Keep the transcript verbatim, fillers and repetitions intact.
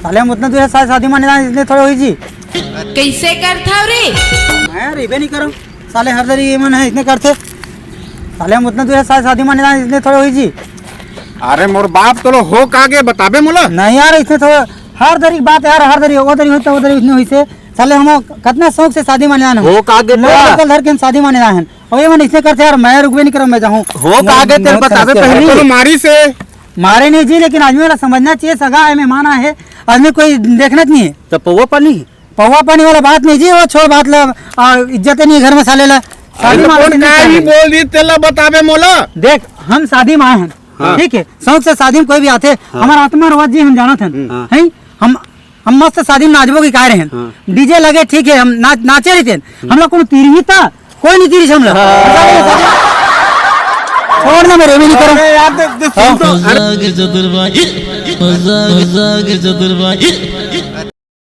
साले हम उतना दूर है, साले शादी माने जान इसने थोड़े हुई जी। कैसे करथव रे? मैं यार, इबे नहीं करो। साले हर दरी ये मन है, इसने करते। साले हम उतना दूर है, साले शादी माने जान इसने थोड़े हुई जी। अरे मोर बाप, तो लो हो का गे बताबे मोला? नहीं यार, इसने थोड़ा हर दरी बात यार, हर दरी वो दरी होता, वो दरी इसने हुई से। साले हम कितना शौक से शादी माने जान हो। हो का गे लोग तेरा? कल धर के हम शादी माने जान। और ये मन इसने करते यार, मैं रुकबे नहीं करो, मैं जाऊँ। हो का गे तेरे, बताबे पहली। तो मारी से। मारे नहीं जी, लेकिन आदमी वाला समझना चाहिए, सगा है, मेहमान आए है, आदमी कोई देखना नहीं है। तो पौवा पानी? पौवा पानी वाला बात नहीं जी, वो छोड़ बात ला, आ, इज्जत नहीं है घर में साले ला। शादी अरे मारे कौन नहीं का ही चाहिए। बोल दी, तेला बताबे मोला। देख, हम शादी में आए हैं, हाँ। ठीक है, शौक से शादी में कोई भी आते, हाँ। हमारा आत्मा रोज जी हम जानत हैं, हाँ। हैं? हम, हम मस्त शादी में नाचबो की कह रहे हैं, हाँ। डीजे लगे, ठीक है, हम नाच, नाचे रहते हैं, हम लोग को तीर ही था, कोई नहीं तीर हमला। हाँ। छोड़ ना मेरे, भी नहीं करो। अरे यार, तो, तो सुन तो, अरे। मजाक चतुर भाई, मजाक, मजाक चतुर भाई।